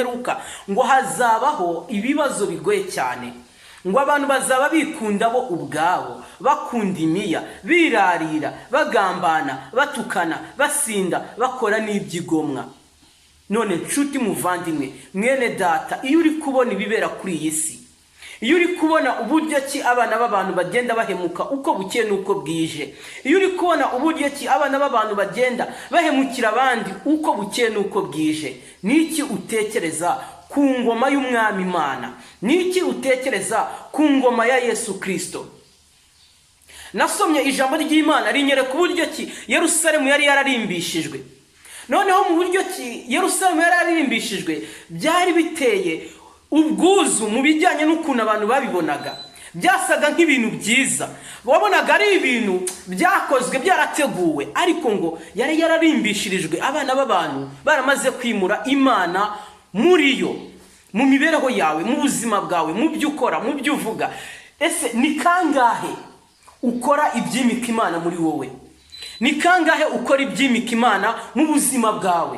Y'imperuka ngo hazabaho ibibazo bigoye cyane, ngo abantu bazaba bikunda bo ubwabo, bakunda imiya, birarira, bagambana, batukana, basinda, bakora n'ibyigomwa. None nshuti muvandimwe, mwene data, iyo uri kubona ibibera kuri iyi si, iyo uri kubona uburyo ki abana b'abantu bagenda bahemuka uko bukeye n'uko bwije, iyo uri kubona uburyo ki abana b'abantu bagenda bahemukira abandi uko bukeye n'uko bwije, niki utekereza ku ngoma y'Umwami Imana? Niki utekereza ku ngoma ya Yesu Kirisito? Nasomye ijambo ry'Imana rinyereka uburyo ki Yerusalemu yari yararimbishijwe. Noneho mu buryo ki Yerusalemu yari yararimbishijwe, byari biteye ubwuzu mu bijyanye n'ukuntu abantu babibonaga. Byasaga nk'ibintu byiza, wabonaga ari ibintu byakozwe, byarateguwe, ariko ngo yari yararimbishirijwe abana b'abantu baramaze kwimura Imana muri yo. Mu mibereho yawe, mu buzima bwawe, mu byo ukora, mu byo uvuga, ese ni kangahe ukora ibyimika Imana muri wowe? Ni kangahe ukora ibyimika Imana mu buzima bwawe?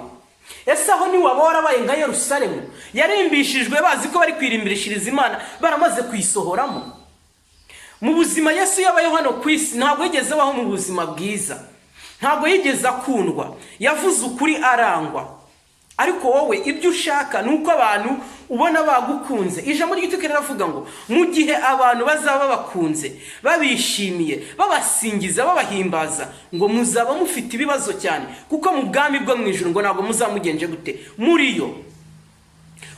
Ese aho ntiwaba warabaye nka Yerusalemu yarimbishijwe, bazi ko bari kwirimbishiriza Imana, baramaze kuyisohoramo? Mu buzima Yesu yabayeho hano ku isi, ntabwo yigeze abaho mu buzima bwiza, ntabwo yigeze akundwa. Yavuze ukuri arangwa. Ariko wowe ibyo ushaka ni uko abantu ubona bagukunze. Ijambo ry'Iteka riravuga ngo mu gihe abantu bazaba babakunze, babishimiye, babasingiza, babahimbaza, ngo muzaba mufite ibibazo cyane, kuko mu bwami bwo mu ijuru ngo ntabwo muzamugenje gute muri yo.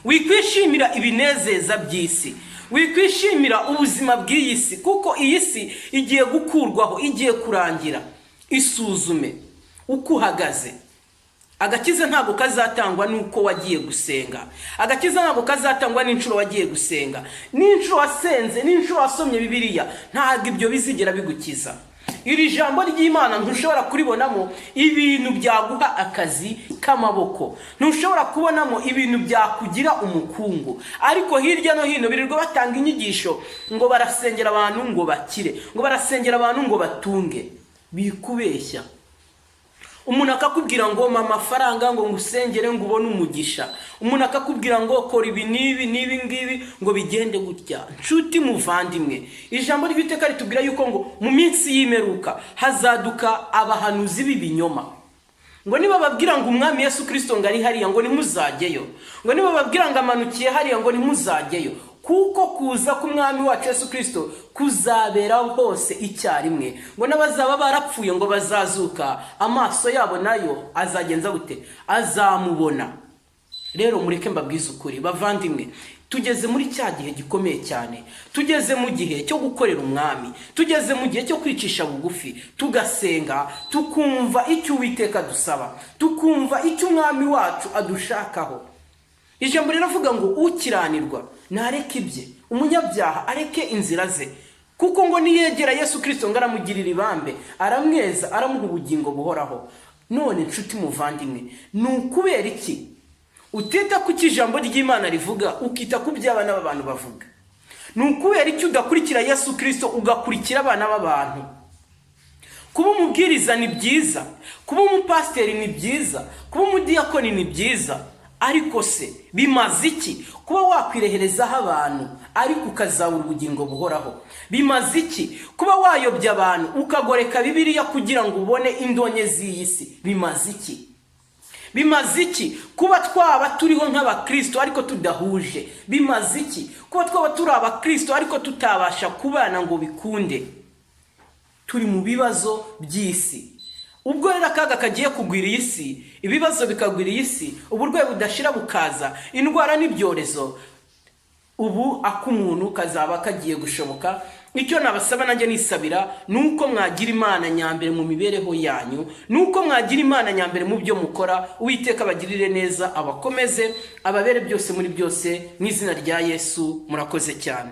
Wikwishimira ibinezeza by'isi, wikwishimira ubuzima bw'iyi si, kuko iyi si igiye gukurwaho, igiye kurangira. Isuzume uko uhagaze. Agakiza ntabwo kazatangwa n'uko wagiye gusenga. Agakiza ntabwo kazatangwa n'inshuro wagiye gusenga, n'inshuro wasenze, n'inshuro wasomye Bibiliya. Ntabwo ibyo bizigera bigukiza. Iri jambo ry'Imana ntushobora kuribonamo ibintu byaguha akazi k'amaboko, ntushobora kubonamo ibintu byakugira umukungu. Ariko hirya no hino birirwa batanga inyigisho ngo barasengera abantu ngo bakire, ngo barasengera abantu ngo batunge. Bikubeshya. Umuntu akakubwira ngo mpa amafaranga ngo ngusengere ngo ubone umugisha. Umuntu akakubwira ngo kora ibi n'ibi n'ibi ngibi ngo bigende gutya. Nshuti muvandimwe, ijambo ry'Iteka ritubwira yuko ngo mu minsi y'imperuka hazaduka abahanuzi b'ibinyoma, ngo niba babwira ngo Umwami Yesu Kirisito ngo ari hariya, ngo ntimuzajyeyo, ngo niba babwira ngo amanukiye hariya, ngo ntimuzajyeyo, kuko kuza k'Umwami wacu Yesu Kirisito kuzabera hose icyarimwe, ngo n'abazaba barapfuye ngo bazazuka, amaso yabo nayo azagenza gute? Azamubona. Rero mureke mbabwize ukuri, bavandimwe, tugeze muri cya gihe gikomeye cyane. Tugeze mu gihe cyo gukorera Umwami, tugeze mu gihe cyo kwicisha bugufi, tugasenga, tukumva icyo Uwiteka dusaba, tukumva icyo Umwami wacu adushakaho. Ijambo riravuga ngo ukiranirwa ntareke ibye, umunyabyaha areke inzira ze, kuko ngo niyegera Yesu Kirisito ngo aramugirira ibambe, aramweza, aramuha ubugingo buhoraho. None nshuti muvandimwe, ni ukubera iki utita ku cyo ijambo ry'Imana rivuga, ukita ku byo abana b'abantu bavuga? Ni ukubera iki udakurikira Yesu Kirisito, ugakurikira abana b'abantu? Kuba umubwiriza ni byiza, kuba umupasiteri ni byiza, kuba umudiyakoni ni byiza, ariko se bimaze iki kuba wakwireherezaho abantu ariko ukazabura ubugingo buhoraho? Bimaze iki kuba wayobya abantu, ukagoreka Bibiliya kugira ngo ubone indonke z'iyi si? Bimaze iki? Bimaze iki kuba twaba turiho nk'abakristo ariko tudahuje? Bimaze iki kuba twaba turi abakristo ariko tutabasha kubana ngo bikunde? Turi mu bibazo by'isi. Ubwo rero akaga kagiye kugwira iyi si, ibibazo bikagwira iyi si, uburwayi budashira bukaza, indwara n'ibyorezo, ubu ak'umuntu kazaba kagiye gushoboka. Icyo nabasaba nanjye nisabira ni uko mwagira Imana nyambere mu mibereho yanyu, ni uko mwagira Imana nyambere mu byo mukora. Uwiteka abagirire neza, abakomeze, ababere byose muri byose, mu izina rya Yesu. Murakoze cyane.